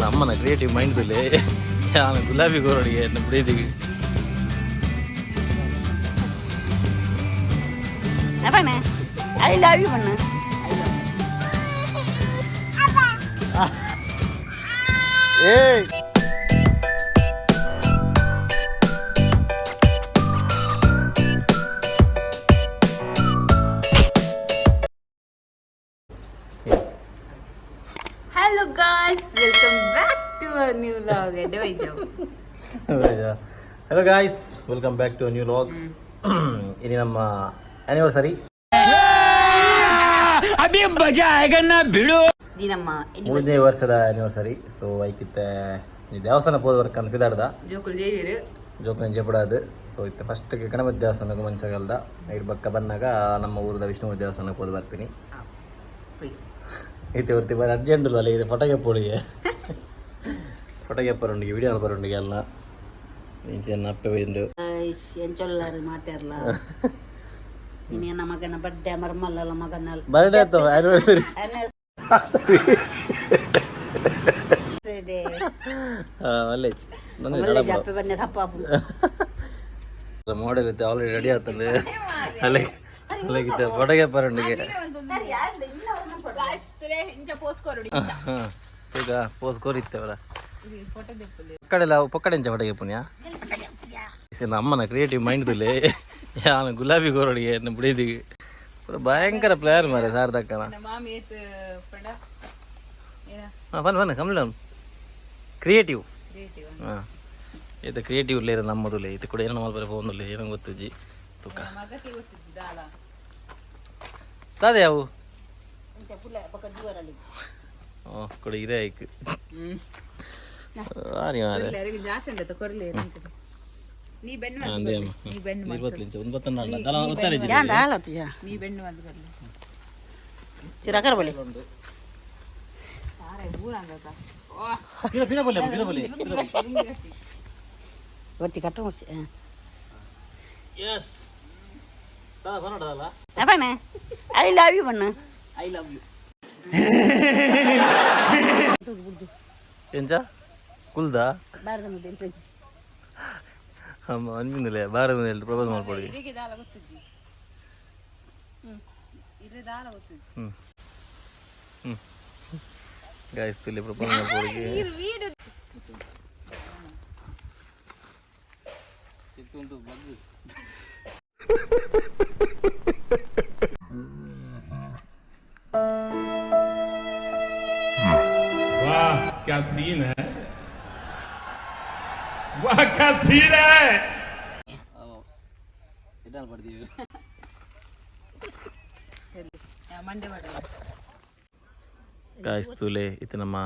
ಅಮ್ಮನ creative mind ತುಲೆ ಯಾನ್ ಗುಲಾಬಿ ಕೋರಡಿಗೆ ಎನ್ನ ಬುಡೇದಿಗೆ. ಪಣ್ಣೆ, I love you ಪಣ್ಣೆ. ಏಯ್. Hello guys, welcome back to a new vlog. എന്റെ വൈദ്യം. Hello guys, welcome back to new vlog. ಇನಿ ನಮ್ಮ ಆನಿವರ್ಸರಿ. ಈ ನಮ್ಮ ಮೂರನೇ ವರ್ಷದ ಆನಿವರ್ಸರಿ. ಸೊ ಐಕಿತ್ತೆ ಈ ದೇವಸ್ಥಾನ ಪೋದವರ್ಕ ಅಂತ ಪಿದಾಡ್ದ. ಜೋಕುಲ್ ಜೈದಿರು. ಜೋಕುನ ಜಪಡಾದು. ಸೊ ಇತ್ತೆ ಫಸ್ಟ್ ಗಣಪತಿ ದೇವಸ್ಥಾನಕ್ಕೆ ಮಂಚಗಲ್ದ ಐಡ್ ಬಕ್ಕ ಬಂದಾಗ ನಮ್ಮ ಊರದ ವಿಷ್ಣು ದೇವಸ್ಥಾನಕ್ಕೆ ಪೋದು ಬರ್ತೀನಿ. ಇತ್ತೆ ಬರ್ತಿ ಬಾರಿ ಅರ್ಜೆಂಟ್ ಅಲ್ಲ ಇದು. ಫೋಟೋಗೆ ಪೋಳಿಗೆ ಫೋಟೋಗೆ ಬರೋಂಡಿಗೆ ವಿಡಿಯೋ ಬರೋಂಡಿಗೆ ಅಲ್ಲ ಇಂಚೆ ಅಪ್ಪೆ ಬೈಂಡು. ಎಂಚೊಲ್ಲಾರು ಮಾತಾಡ್ಲ. ಇನಿ ನನ್ನ ಮಗನ ಬರ್ಡೇ, ಮರ್ಮಲ್ಲ ಮಗನ. ಬರ್ಡೇ ಅಥವಾ ಆನಿವರ್ಸರಿ? ಒಳ್ಳೆ. ಅಪ್ಪೆ ಬನ್ನಿ ತಪ್ಪ. ಮಾಡೆಲ್ ಇತ್ತು, ಆಲ್ರೆಡಿ ರೆಡಿ ಆಗ್ತದೆ. ಅಲ್ಲಿಗೆ ಅಲ್ಲಿಗಿದ್ದ ಫೋಟೋಗೆ ಬರೋಂಡಿಗೆ. ಈಗ ಪೋಸ್ ಕೋರಿತ್ತೇವಲ್ಲ ಪೊಕ್ಕಡೆಲ್ಲ ಪೊಕ್ಕಡೆ ಎಂಚ ಫೋಟೋಗೆ ಪುಣ್ಯ. ಅಮ್ಮನ ಕ್ರಿಯೇಟಿವ್ ಮೈಂಡ್ ತುಲೆ ಯಾನ್ ಗುಲಾಬಿ ಕೋರಡಿಗೆ ಎನ್ನ ಬುಡೇದಿಗೆ. ಪೂರ ಭಯಂಕರ ಪ್ಲಾನ್ ಮಾರೆ ಸಾರ್ ದಕ್ಕನ. ಮಾಮಿ ಏತ್ ಪಂಡ? ಹಾಂ, ಬನ್ನಿ ಬನ್ನಿ ಕಮಲ ಕ್ರಿಯೇಟಿವ್. ಹಾಂ, ಇದು ಕ್ರಿಯೇಟಿವ್ ಇಲ್ಲೇ ನಮ್ಮದುಲೇ. ಇದು ಕೂಡ ಏನೋ ಮಲ್ಪರೆ ಫೋನ್ ಏನೋ ಗೊತ್ತುಜ್ಜಿ ತುಕ್ಕ. ಮಗಕ್ಕೆ ಗೊತ್ತಿಜ್ಜಿ ದಾಲ. ದಾದ ಯಾವು ಓ ಕೊಡ ಇರೇ ಆಯ್ಕು ಆರಿ ಮಾರೆ. ಯಾರಿಗೆ ಜಾಸ್ತಿ ಉಂಟು ಕೊರ್ಲಿ. ನೀ ಬೆಣ್ಣು. ಅಂದೇ ಅಮ್ಮ. ನೀ ಬೆಣ್ಣು. ಇರುವತ್ತು ಒಂದು ಬತ್ತಂಡ ದಲ ಒತ್ತಾರೆ. ನೀ ಬೆಣ್ಣು ಅದು ಕೊರ್ಲಿ. ಚಿರಕರ ಬಳಿ. ಸಾರೆ ಊರಂಗ. ಪಿರ ಪಿರ ಬಲ್ಲೆ ಪಿರ ಬಲ್ಲೆ. వచ్చి ಕಟ್ಟ ಮುಡ್ಸಿ. ಎಸ್ ದಾ ಬನ್ನಡದಲ್ಲ. ಪಣ್ಣೆ, I love you ಪಣ್ಣೆ. I love you ಎಂಚ ಕುಲ್ದಾ. ಭಾರತ. ಅಮ್ಮ ಅನ್ಮಿಂದಲೇ ಭಾರತ ಪ್ರಪೋಸ್ ಮಾಡ್ಕೊಡಿ. ಇರಿಗೆ ದಾಲ ಗೊತ್ತಿಜ್ಜಿ, ಇರೆ ದಾಲ ಗೊತ್ತಿಜ್ಜಿ. ಹ್ಞೂ ಹ್ಞೂ ಗಾಯ್ಸ್, ಇಲ್ಲಿ ಪ್ರಪೋಸ್ ಮಾಡ್ಕೊಡಿ. वाह, क्या सीन है! वाह, क्या सीन है! ಪಡ್ತೀವಿ. ಮಂಡೆ ಮಾಡ. ಗಾಯ್ಸ್, ತೂಲೆ ಇತ್ತು ನಮ್ಮ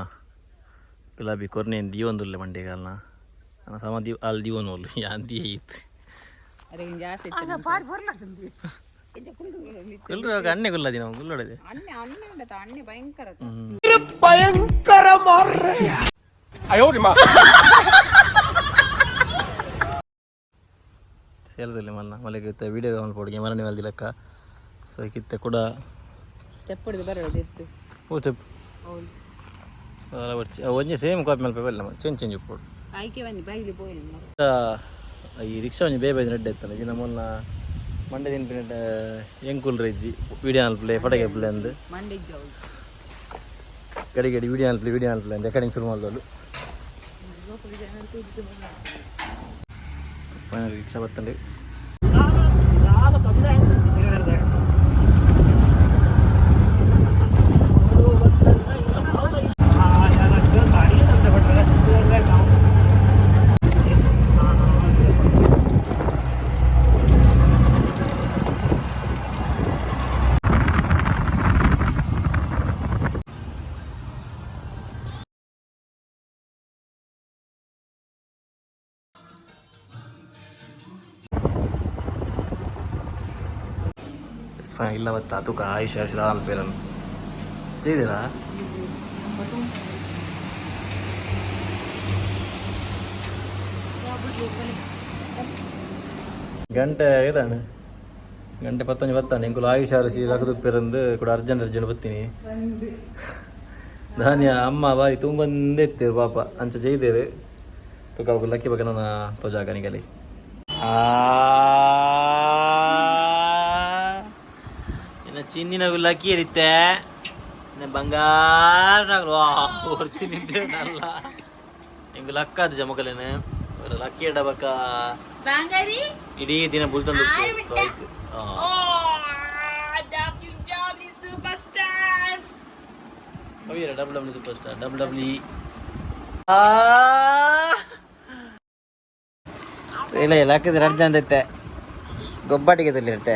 ಗುಲಾಬಿ ಕೊರ್ನೆ ದೀವೊಂದುಲ್ಲೆ ಮಂಡೆಗಲ್ನ ನನ್ನ ಸಮ ದೀವ ಅಲ್ಲಿ ದೀವೊಂದು ಯಾನ್ ದೀ ಇತ್ತು. ಅರೆಗಿನ ಜಾಸ್ತಿ ಇತ್ತು. ಬಾರಿ ಬರ್ಲಾಗ್ತದೆ. ಕುಲ್ರು ಅಣ್ಣೆ ಗುಲ್ಲದಿ ನಾವು ಗುಲ್ಲೊಡದೆ. ಅಣ್ಣೆ ಅಣ್ಣೆ ಉಂಡತ, ಅಣ್ಣೆ ಭಯಂಕರ. ಭಯಂಕರ ಮಾರ್ರೆ. ಸೇಲದಲ್ಲಿ ಮಲ್ಲ ಮಲೆಗೆ ವಿಡಿಯೋ ಮಲ್ಪೊಡಿಗೆ ಮರಣಿ ಮಲ್ದಿಲಕ್ಕ. ಸೊ ಕಿತ್ತೆ ಕೂಡ. ಸ್ಟೆಪ್ ಹೊಡೆದು ಬರೋದು ಇತ್ತು. ಓ ಸ್ಟೆಪ್. ಹೌದು. ಅಲ್ಲ ಬರ್ಚಿ ಒಂಜಿ ಸೇಮ್ ಕಾಪಿ ಮಲ್ಪ ಬಲ್ಲ ಚೇಂಜ್ ಚೇಂಜ್ ಉಪ್ಪೋಡು. ಆಯ್ಕೆ ಬನ್ನಿ ಬೈಲಿ ಪೋಯಿ. ಈ ರಿಕ್ಷಾ ಒಂಜಿ ಬೇಬೆ ರೆಡ್ ಇತ್ತಲ್ಲ ಇನ್ನು ಮೊನ್ನ ಮಂಡೆ ತಿನ್ಪಿನ ಎಂಕುಲ್ ರೆಜ್ಜಿ ವಿಡಿಯೋ ಅಲ್ಪ್ಲೆ ಫೋಟೋ ಪ್ಲೇ ಅಂದು. ಮಂಡೆ ಇಜ್ಜಿ ಹೌದು. ಗಡಿ ಗಡಿ ವಿಡಿಯೋ ಅಲ್ಪ್ಲೆ ವಿಡಿಯೋ ಅಲ್ಪ್ಲೆ ಅಂದ್ ಎಕಡೆ ಶುರು ಮಾಡ್ದೋಳು. Final rickshaw ಬತ್ತಂಡೆ. ಇಲ್ಲ ಬತ್ತ ತುಕ ಆಯುಷ್ ಆಯುಷ್ ಅಲ್ಪೇರನ್ನು ചെയ്തിರಾ. ಗಂಟೆ ಏതാണ് ಗಂಟೆ ಪತ್ತೊಂಜಿ ಬತ್ತಾನೆ. ಎಂಕುಲು ಆಯುಷ್ ಆರುಷಿ ಲಗದುಪ್ಪೆರಂದು ಕೂಡ ಅರ್ಜೆಂಟ್ ಅರ್ಜೆಂಟ್ ಬತ್ತೀನಿ. ಧಾನ್ಯ ಅಮ್ಮ ಬಾರಿ ತುಂಬಂದೇ ಇತ್ತೇರು ಪಾಪ ಅಂಚ ಜೈದೇರು ತುಕ ಅವು ಲಕ್ಕಿ ಬಗ್ಗೆ ನನ್ನ ತೋಜಾಗ ನಿಗಲಿ. ಇನ್ನು ಚಿನ್ನಿನ ಲಕ್ಕಿ ಇರುತ್ತೆ ಇನ್ನು ಬಂಗಾರ ಹೊರ್ತೀನಿ ಅಲ್ಲ ಹಿಂಗೆ ಲಕ್ಕಾದ ಜಮಕಲೇನೆ ಲಕ್ಕಿ ಎಡಬಕ್ಕ. ಬಂಗಾರಿ. ಇಡೀ ದಿನ ಬುಲ್ತಂದು ಸೊ ಆಯ್ತು. W W super star. W W super star W W. ಇಲ್ಲ ಇಲ್ಲ, ಹಾಕಿದ್ರೆ ಎರಡು ಜನ ಇತ್ತೆ ಗೊಬ್ಬಾಟಿಗೆ ತುಲ್ಲಿರುತ್ತೆ.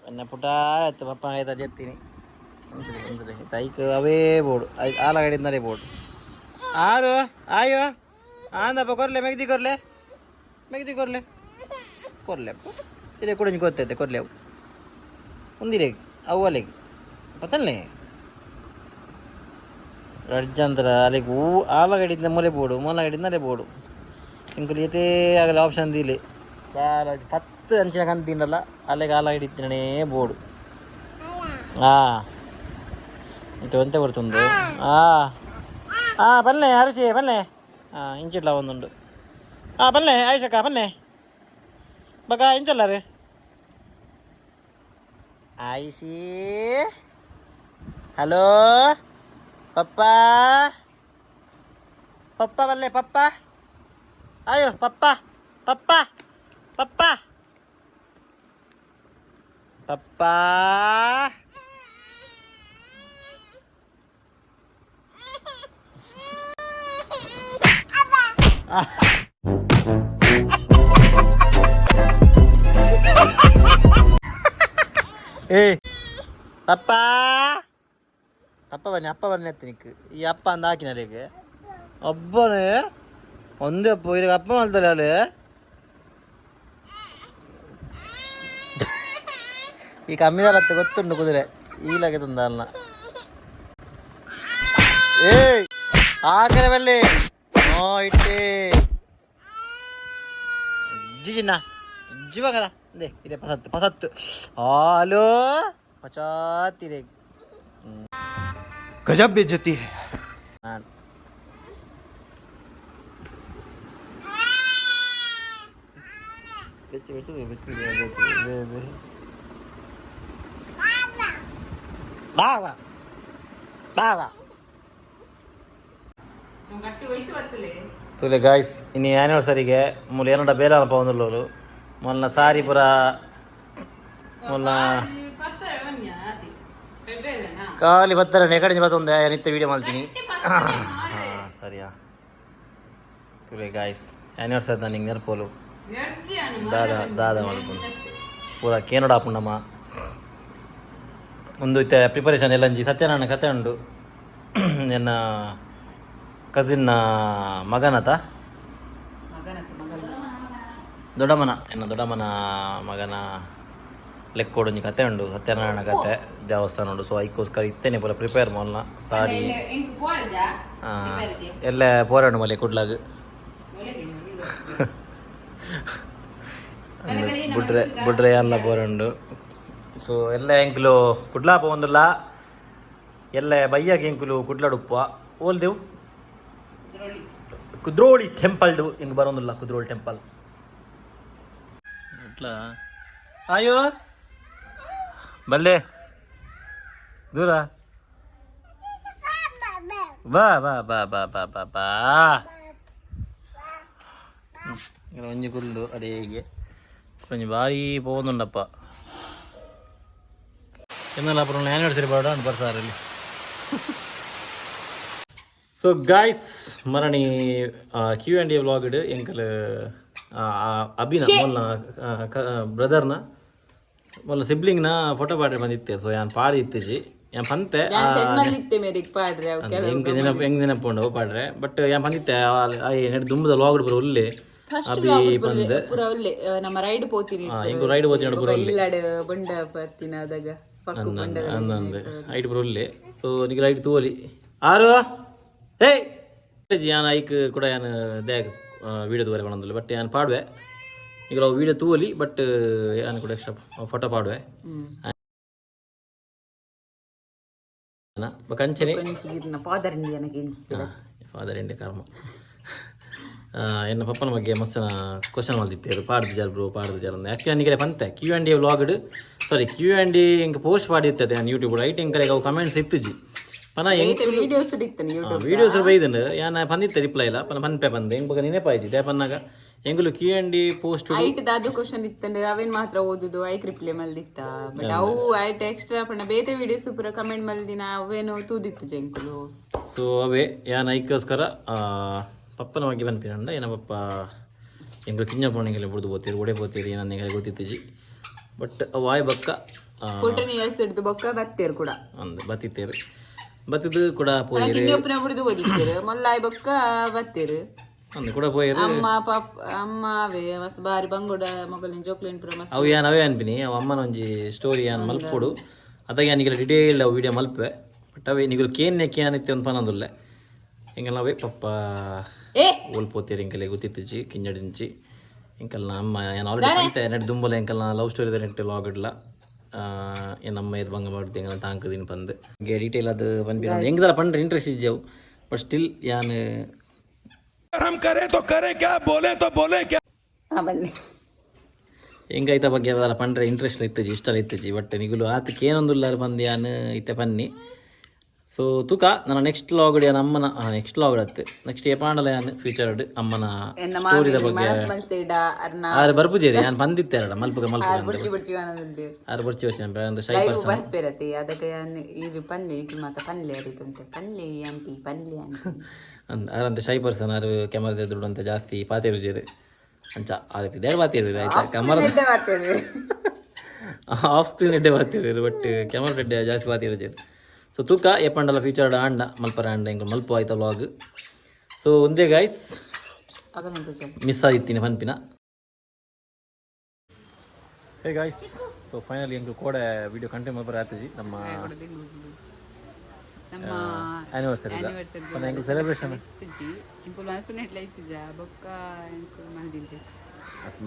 ಎನ್ನ ಪುಟ ಆಯ್ತು ಪಪ್ಪ ಆಯ್ತಾ ಜೆತ್ತೀನಿ ಅಂದ್ರೆ ಐಕ್ ಅವೇ ಬೋರ್ಡು ಆಲಗಡಿಂದಲೇ ಬೋರ್ಡು ಆರು ಆಯೋ ಆಂದಪ್ಪ ಕೊರ್ಲೆ ಮೆಗ್ದಿ ಕೊರ್ಲೆ ಮೆಗ್ದಿ ಕೊರ್ಲೆ ಕೊರ್ಲೆ ಇಲ್ಲೇ ಕೂಡ ಗೊತ್ತೈತೆ ಕೊರ್ಲೆ ಅವು ಉಂದಿಲೆ ಅವು ಅಲೆಗ್ ಪತ್ತನ್ಲೆ ರಡ್ಜಂದ್ರ ಅಲೆಗ್ ಹೂ ಆಲಗಡಿಂದ ಮೊಲೆ ಬೋಡು ಮೊಲಗಡಿಂದಲೇ ಬೋಡು ಇಂಕುಲು ಏತೇ ಆಗಲಿ ಆಪ್ಷನ್ ದಿಲೆ 10 ಅಂಚಿನ ಕಂತಿಂಡಲ್ಲ ಅಲೆಗ್ ಆಲಗಡಿ ಬೋಡು. ಇದು ಒಂತೆ ಬರ್ತುಂಡು. ಆ ಆ ಬಲ್ಲೆ ಅರಸಿ ಬಲ್ಲೆ. ಹಾಂ, ಇಂಚಿಡ್ಲ ಒಂದುಂಡು. ಹಾಂ, ಬಲ್ಲೆ ಆಯುಷಕ್ಕ ಬಲ್ಲೆ ಬಗ ಇಂಚಲ್ಲ ರೀ. ಆಯುಷಿ, ಹಲೋ ಪಪ್ಪ ಪಪ್ಪ ಬಲ್ಲೆ ಪಪ್ಪ ಅಯ್ಯೋ ಪಪ್ಪ ಪಪ್ಪ ಪಪ್ಪ ಪಪ್ಪ. ಏ ಪಪ್ಪ ಪಪ್ಪ ಬನ್ನಿ ಅಪ್ಪ ಬನ್ನಿ ಎತ್ತನಿಕ್ ಈ ಅಪ್ಪ ಅಂದ ಹಾಕಿನಲ್ಲಿಗೆ ಒಬ್ಬನೇ ಒಂದೇ ಅಪ್ಪ ಇವಾಗ ಅಪ್ಪ ಮಾಡ್ತಾರೆ ಅಲ್ಲಿ. ಈ ಕಮ್ಮಿದಾರತ್ತೆ ಗೊತ್ತುಂಟು ಕುದುರೆ ಈಲಾಗೆ ತಂದ ಅಲ್ಲ. ಏಯ್ ಆ ಕಡೆ ಬಲ್ಲಿ ಓ ಇಟ್ಟೆ ಜಿಜಿನ ಜಿಬಗಲ they ಇದೆ ಪಸತ್ತು ಪಸತ್ತು ಹಲೋ ಪಚಾತಿರೆ. गजब बेइज्जती है. ನಾನು ಬೆಚ್ಚ ಬೆಚ್ಚದು ಬೆಚ್ಚದು ಬೆಚ್ಚದು ಬಾ ಬಾ ಬಾ ಬಾ. ಗಟ್ಟಿ ಹೋಯ್ತು ಬರ್ತಲೆ. ತುಲೆ ಗಾಯ್ಸ್, ಇನ್ನು ಆ್ಯನಿವರ್ಸರಿಗೆ ಮೂಲ ಏನಡ ಬೇಲಾನ ಪವನ್ಲೋಲು ಮೊನ್ನ ಸಾರಿ ಪುರ ಮೊನ್ನ ಖಾಲಿ ಬತ್ತಾರೆ ನೆಕಡೆ ಬತ್ತೊಂದೆ ನಿತ್ಯ ವೀಡಿಯೋ ಮಾಡ್ತೀನಿ. ಹಾಂ, ಸರಿಯಾ. ತುಲೆ ಗಾಯ್ಸ್, ಆ್ಯನಿವರ್ಸರಿ ನಾನು ಹಿಂಗೆ ನೆನಪೋಲು ದಾದಾ ದಾದಾ ಮಲ್ಪುಂಡು ಪೂರ ಕೇನಡ ಆಪುಂಡಮ್ಮ. ಒಂದು ಇತ್ತೆ ಪ್ರಿಪರೇಷನ್ ಎಲ್ಲಂಜಿ ಸತ್ಯನಾರಾಯಣ ಕತೆ ಉಂಡು. ಎನ್ನ ಕಸಿನ್ನ ಮಗನತ ದೊಡ್ಡಮ್ಮನ ಎನ್ನ ದೊಡ್ಡಮ್ಮನ ಮಗನ ಲೆಕ್ಕೋಡೊಂಜಿ ಕತೆ ಉಂಡು, ಸತ್ಯನಾರಾಯಣ ಕತೆ ದೇವಸ್ಥಾನ ಉಂಡು. ಸೊ ಐಕ್ಕೋಸ್ಕರ ಇತ್ತೇನೆ ಪೂರ ಪ್ರಿಪೇರ್ ಮೊಲ್ಲ ಸಾರಿ ಎಲ್ಲ ಪೋರಾಡು ಮಲೆ ಕುಡ್ಲಾಗ ಬುಡ್ರೆ ಬುಡ್ರೆ ಎಲ್ಲ ಪೋರುಂಡು. ಸೊ ಎಲ್ಲ ಎಂಕ್ಲು ಕುಡ್ಲಾ ಪೋಂದುಲ್ಲ ಎಲ್ಲ ಬಯ್ಯಾಗ ಎಂಕುಲು ಕುಡ್ಲಾಡುಪ್ಪ ಓಲ್ದೇವು ಕುದ್ರೋಳಿ ಟೆಂಪಲ್ ಹಿಂಗೆ ಬರೋದಿಲ್ಲ ಕುದ್ರೋಳಿ ಟೆಂಪಲ್ ಇಟ್ಲ. ಅಯ್ಯೋ ಬಲ್ಲೆ ದೂರ ಬಾ ಬಾ ಬಾ ಬಾ ಬಾ ಬಾ ಬಾ. ఇక్కడ ಒಂಜಿ ಕುಲ್ಲು ಅಡೇಗೆ ಒಂಜಿ ಭಾರಿ ಪೋವೊಂದುಂಡಪ್ಪ ಎನ್ನಲ ಅப்புறம் ಆ್ಯನಿವರ್ಸರಿ ಬಾಡ ಬರ್ಸಾರಲ್ಲಿ. ಸೊ ಗಾಯ್ಸ್, ಮರಣಿ ಕ್ಯೂ ಆ್ಯಂಡ್ ಎ ವ್ಲಾಗ್ ಎಂಕಲ್ ಅಭಿನ ಮೊಲ್ಲ ಬ್ರದರ್ನ ಮೊಲ್ಲ ಸಿಬ್ಲಿಂಗ್ನ ಫೋಟೋ ಪಾಡ್ರೆ ಬಂದಿತ್ತೆ. ಸೊ ಯಾನ್ ಪಾಡಿ ಇತ್ತೀಚಿ ಯಾನ್ ಪಂತೆ. ಮೇರೆಗೆ ಪಾಡ್ರೆ ಅವು. ಎಂಕ್ ನೆನಪು ಹೆಂಗ್ ನೆನಪುಂಡು ಪಾಡ್ರೆ. ಬಟ್ ಯಾನ್ ಬಂದಿತ್ತೆ ನೆಟ್ ದುಂಬದ ವ್ಲಾಗ್ ಪೂರ ಉಲ್ಲೆ ಅಭಿ ಬಂದ್. ಪೂರ ಉಲ್ಲೆ ನಮ್ಮ ರೈಡ್ ಪೋತೀನಿ. ಎಂಕು ರೈಡ್ ಪೋತೀನಿ ಪೂರ ಉಲ್ಲೆ. ಇಲ್ಲಾಡ್ ಬಂಡ ಬರ್ತೀನಿ ಅದಾಗ ಪಕ್ಕು ಬಂಡ. ಅಂದಂದು ಐಟ್ ಪೂರ ಉಲ್ಲೆ. ಸೊ ನಿಕ್ ರೈಟ್ ತೂವಲಿ ಆರು ಏಯ್ ಯಾನ್ ಐಕ್ ಕೂಡ ಯಾನ್ ದ್ಯಾಗ್ ವೀಡಿಯೋ ತೂವರೆ ಪಣೊಂದುಲ್ಲೆ. ಬಟ್ ಯಾನ್ ಪಾಡುವೆ ಈಗ ವೀಡಿಯೋ ತೂವಲಿ. ಬಟ್ ಯಾನ್ ಕೂಡ ಎಕ್ಸ್ಟ್ರಾ ಫೋಟೋ ಪಾಡುವೆ. ಬೊಕ ಅಂಚನೆ ಒಂಜಿ ಇರ್ನ ಫಾದರ್ ಇಂಡಿಯನಗೆ. ಫಾದರ್ ಇಂಡಿಯ ಕರ್ಮ. ಎನ್ನ ಪಪ್ಪನ ಬಗ್ಗೆ ಮಸ್ತ್ ಕ್ವಶನ್ ಮಲ್ದಿತ್ತೇರು, ಪಾಡ್ದು ಜಾರ್ ಬ್ರೋ, ಪಾಡ್ದು ಜಾರ್ ಅಂದ್. ಆ್ಯಕ್ಚುಲಿ ನಿಗಲೆ ಪಂತೆ Q and A vlogged, sorry, Q and A ಎಂಕ್ ಪೋಸ್ಟ್ ಪಾಡಿರ್ತದೆ ನಾನು ಯೂಟ್ಯೂಬ್. ಐಟ್ ಎಂಕಲೆಗ್ ಅವು ಕಮೆಂಟ್ಸ್ ಇತ್ತುಜಿ ಪನ ಎಂಕ್. ವೀಡಿಯೋಸ್ ಇತ್ತನೆ ಯೂಟ್ಯೂಬ್. ವೀಡಿಯೋಸ್ ಬೈದಂಡು, ಯಾನ ಪಂದಿತ್ತೆ ರಿಪ್ಲೈ ಇಲ್ಲ ಪನ ಪನ್ಪೆ ಪಂದೆ. ಎಂಕ್ ಬೊಕ ನೆನಪಾಯ್ಜಿ. ದೇ ಪನ್ನಾಗ ಎಂಗುಲು ಕ್ಯೂ ಆ್ಯಂಡ್ ಎ ಪೋಸ್ಟ್ ಐಟ್ ದಾದ ಕ್ವಶನ್ ಇತ್ತಂಡ್ ಅವೇನ್ ಮಾತ್ರ ಓದುದು, ಐಕ್ ರಿಪ್ಲೈ ಮಲ್ದಿತ್ತ. ಬಟ್ ಅವು ಐಟ್ ಎಕ್ಸ್ಟ್ರಾ ಪಂಡ ಬೇತೆ ವೀಡಿಯೋಸ್ ಪೂರ ಕಮೆಂಟ್ ಮಲ್ದಿನ ಅವೇನು ತೂದಿತ್ತು ಜಂಕುಲು. ಸೊ ಅವೇ ಯಾನ್ ಐಕ್ಕೋಸ್ಕರ ಪಪ್ಪನ ಬಗ್ಗೆ ಪನ್ಪಿನಂಡ. ಏನ ಪಪ್ಪ ಎಂಕುಲು ಕಿಂಜ ಪೋಣಿಗೆಲ್ಲ ಬುಡ್ದು ಪೋತೀರಿ, ಒಡೆ ಪೋತೀರಿ, ಏನಂದ ಎಂಕಲೆ ಗೊತ್ತಿತ್ತಿಜಿ. ಬಟ್ ಅವು ಆಯ್ ಬಕ್ಕ 14 ಇಯರ್ಸ್ ಹಿಡ್ದು ಬೊಕ್ಕ ಬತ್ತೇರು ಕೂಡ. ಅಂದ್ ಬತ್ತಿತ್ತೇರು, ಬತ್ತಿದ್ದು ಕೂಡ ಪೋಯಿರು. ಕಿನ್ಯೊಪ್ಪನ ಬುಡ್ದು ಓದಿತ್ತೇರು, ಮೊಲ್ಲಾಯ್ ಬೊಕ್ಕ ಬತ್ತೇರು. ಅಂದ್ ಕೂಡ ಪೋಯಿರು. ಅಮ್ಮ ಪಾಪ ಅಮ್ಮ ಅವೇ ಮಸ್ತ್ ಬಾರಿ ಬಂಗುಡ ಮೊಗಲಿನ ಜೋಕ್ಲಿನ್ ಪೂರ ಮಸ್ತ್. ಅವು ಯಾನ್ ಅವೇ ಅನ್ಪಿನಿ, ಅವು ಅಮ್ಮನ ಒಂಜಿ ಸ್ಟೋರಿ ಯಾನ್ ಮಲ್ಪೊಡು. ಅದಾಗ ಯಾನಿಗೆಲ್ಲ ಡಿಟೇಲ್ಡ್ ಅವು ವೀಡಿಯೋ ಮಲ್ಪೆ. ಬಟ್ ಅವೇ ನಿಗುಲು ಕೇನ್ನೆ ಕೇನಿತ್ತೆ ಒಂದು ಪನೊಂದುಲ್ಲೆ ಎಂಕಲ್ನ. ಅವೇ ಪಪ್ಪ ಏ. ಓಲ್ ಪೋತೇರು ಎಂಕಲೆ ಗೊತ್ತಿತ್ತಿಜಿ ಕಿಂಜಡಿಂಚಿ. ಎಂಕಲ್ನ ಅಮ್ಮ ಯಾನ್ ಆಲ್ರೆಡಿ ಪಂತೆ ನೆಟ್ ದುಂಬಲ ಎಂಕಲ್ನ ಲವ್ ಸ್ಟೋರಿ ನೆಟ್ ಲಾಗ್ ಇಡ್ಲ. ಏನ್ ಅಮ್ಮ ಏತ್ ಬಂಗ ಮಾಡ್ದು ಎಂಕಲ್ನ ತಾಂಕದಿನ ಪಂದ್ ಡೀಟೇಲ್ ಅದು ಪನ್ಪಿ. ಎಂಕದಲ್ಲ ಪಂಡ್ರೆ ಇಂಟ್ರೆಸ್ಟ್ ಇಜ್ಜಿ ಅವು. ಬಟ್ ಸ್ಟಿಲ್ ಯಾನ್ हम करें तो करें क्या, बोले तो बोले क्या. ಹಾ ಬನ್ನಿ. ಎಂಕೈತ ಬಗ್ಗೆ ಅದಲ್ಲ ಪಂಡ್ರೆ ಇಂಟ್ರೆಸ್ಟ್ ಇತ್ತಜಿ, ಇಷ್ಟ ಇತ್ತಜಿ. ಬಟ್ ನಿಗುಲು ಆತಕ್ಕೆ ಏನೊಂದುಲ್ಲಾರು ಬಂದು ಯಾನ್ ಇತ್ತೆ ಪನ್ನಿ. ಸೊ ತುಕ ನನ್ನ ನೆಕ್ಸ್ಟ್ ಲಾಗ್ ಯಾನ್ ಅಮ್ಮನ ನೆಕ್ಸ್ಟ್ ಲಾಗ್ ಅತ್ತು ನೆಕ್ಸ್ಟ್ ಏಪಾಂಡಲ ಯಾನ್ ಫ್ಯೂಚರ್ ಅಮ್ಮನ ಎನ್ನ ಸ್ಟೋರಿದ ಮಾಮಿ ಬಗ್ಗೆ. ಮನಸ್ ಮಲ್ತೇಡ ಅರ್ನ. ಆರು ಬರ್ಪುಜೇರಿ, ಯಾನ್ ಪಂದಿತ್ತೆ ಅರಡ ಮಲ್ಪುಗ ಮಲ್ಪುಗ ಅಂದ್. ಬುಡ್ಚಿ ಬುಡ್ಚಿ ಅನ್ನೋದಿಲ್ಲ. ಆರು ಬರ್ಚಿ ಬರ್ಚಿ ಒಂದು ಶೈ ಲೈವ್ ಪರ್ಸನ್. ಬರ್ಪೇರತೆ ಅದಕ್ಕೆ ಇದು ಪಲ್ಲೆ ಇಟ್ಟು ಮಾತ ಪಲ್ಲೆ ಅರಿತುಂತೆ, ಪಲ್ಲೆ ಆಂಟಿ, ಪಲ್ಲೆ ಆಂಟಿ. ಅಂದ್ ಆರಂತೆ ಶೈ ಪರ್ಸನ್. ಆರು ಕ್ಯಾಮರಾ ದುಡ್ಡು ಅಂತ ಜಾಸ್ತಿ ಪಾತೇರು ಅಂಚ ಆರು ಪಿದೇಡ್ ಪಾತೇರು ಆಯ್ತಾ ಕ್ಯಾಮರಾ. ಮಾತೇವೆ. ಆಫ್ ಸ್ಕ್ರೀನ್ ಎಡ್ಡೆ ಬಾತಿರು, ಬಟ್ ಕ್ಯಾಮರಾ ಎಡ್ಡೆ ಜಾಸ್ತಿ ಬಾತಿರು. ಸೊ ತೂಕ ಏಪಂಡಲ ಫ್ಯೂಚರ್ ಆಂಡ ಮಲ್ಪರ ಆಂಡ ಎಂಕ್ ಮಲ್ಪ ಆಯ್ತಾ ವ್ಲಾಗ್. ಸೊ ಒಂದೇ ಗೈಸ್. ಆಗಲ್ಲ. ಮಿಸ್ ಆಗಿತ್ತೀನಿ ಪನ್ಪಿನ. ಹೇ ಗಾಯ್ಸ್, ಸೊ ಫೈನಲಿ ಎಂಕ್ ಕೋಡೆ ವಿಡಿಯೋ ಕಂಟಿನ್ಯೂ ಮಲ್ಪರ ಆತಜಿ ನಮ್ಮ ನಮ್ಮ ಆನಿವರ್ಸರಿ. ಆನಿವರ್ಸರಿ. ಎಂಕ್ ಸೆಲೆಬ್ರೇಷನ್ ಇಜ್ಜಿ ಇಂಪುಲ್ ಮಲ್ಪುನೆಟ್ಲ ಇತ್ತಿಜ ಬೊಕ್ಕ ಎಂಕು ಮಲ್ದಿಂತೆ.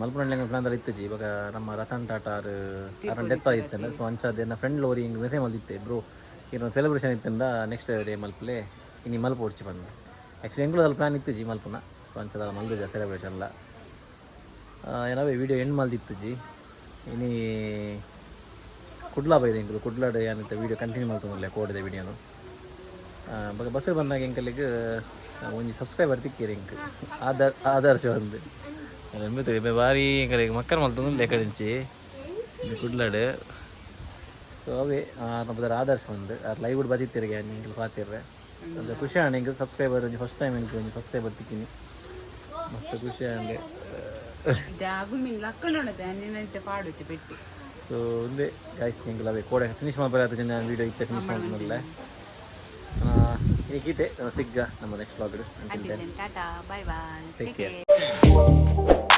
ಮಲ್ಪುನಂಡ್ಲೆ ಪ್ಲಾನ್ ಇತ್ತಜಿ. ಇವಾಗ ನಮ್ಮ ರತನ್ ಟಾಟಾ ಆರ್ ಅರನ್ ಡೆತ್ ಆಗಿತ್ತಲ್ಲ. ಸೊ ಅಂಚಾದ ಎನ್ನ ಫ್ರೆಂಡ್ ಲೋರಿ ಹಿಂಗೆ ಮೆಸೇಜ್ ಮಲ್ದಿತ್ತೆ, ಬ್ರೋ ಇನ್ನು ಸೆಲೆಬ್ರೇಷನ್ ಇತ್ತಿಂದ ನೆಕ್ಸ್ಟ್ ಡೇ ಮಲ್ಪಲೆ, ಇನ್ನು ಮಲ್ಪ ಹೊಡ್ಚಿ ಬಂದ. ಆ್ಯಕ್ಚುಲಿ ಎಂಗ್ಳೂರಲ್ಲಿ ಪ್ಲಾನ್ ಇತ್ತುಜಿ ಮಲ್ಪುನ. ಸೊ ಅಂಚದ ಮಲ್ದಿಜ ಸೆಲೆಬ್ರೇಷನ್ ಎಲ್ಲ. ಏನಾವೇ ವಿಡಿಯೋ ಎಂಡ್ ಮಲ್ದಿತ್ತುಜಿ. ಇನಿ ಕುಡ್ಲಾ ಬೈದೆ ಎಂಕುಲು ಕುಡ್ಲಾಡ್ ಏನಿತ್ತ ವಿಡಿಯೋ ಕಂಟಿನ್ಯೂ ಮಲ್ತೊಂದುಲ್ಲೆ ಕೋಡಿದೆ ವಿಡಿಯೋನು. ಬೊಕ ಬಸ್ಸಿಗೆ ಬಂದಾಗ ಎಂಕಲಿಗ್ ಒಂಜಿ ಸಬ್ಸ್ಕ್ರೈಬರ್ ತಿಕ್ಕೀರಿ ಎಂಕ್, ಆದರ್ ಆದರ್ಶ ಒಂದು ಎಂಬತ್ತು ಬಾರಿ ಎಂಕಲಿಗ್ ಮಕ್ಕಳ ಮಲ್ತೊಂದುಲ್ಲೆ ಕಡೆಂಚಿ ಕುಡ್ಲಾಡ್. ಸೊ ಅವೇ ನಮ್ಮ ಆದರ್ಶ ಒಂದು ಲೈವ್ ಬದಿತ್ತಿರಿಗೆ ಎಂಕಲ್ ಪಾತಿರ್ರೆ. ಒಂದು ಖುಷಿ ಆಂಡ್ ಎಂಕ್ ಸಬ್ಸ್ಕ್ರೈಬರ್ ಒಂಜಿ ಫಸ್ಟ್ ಟೈಮ್ ಎಂಕ್ ಒಂಜಿ ಸಬ್ಸ್ಕ್ರೈಬರ್ ತಿಕ್ಕಿನಿ, ಮಸ್ತ್ ಖುಷಿ ಆಂಡ್. ಆಗುಲ್ ಮೀನ್ ಲಕ್ಕಣ ನಿನ್ನಂತೆ ಪಾಡುತ್ತೆ ಪೆಟ್ಟಿ. ಸೊ ಒಂದೇ ಗಾಯ್ಸ್, ಎಂಕಲ್ ಅವೇ ಕೋಡೆ ಫಿನಿಶ್ ಮಾಡ್ಬಾರ ಜನ ವೀಡಿಯೋ ಇತ್ತೆ ಫಿನಿಶ್ ಮಾಡ್ಕೊಂಡಲ್ಲ ಈಗೀತೆ ಸಿಗ್ಗ ನಮ್ಮ next vlog. Tata, bye bye. Take care.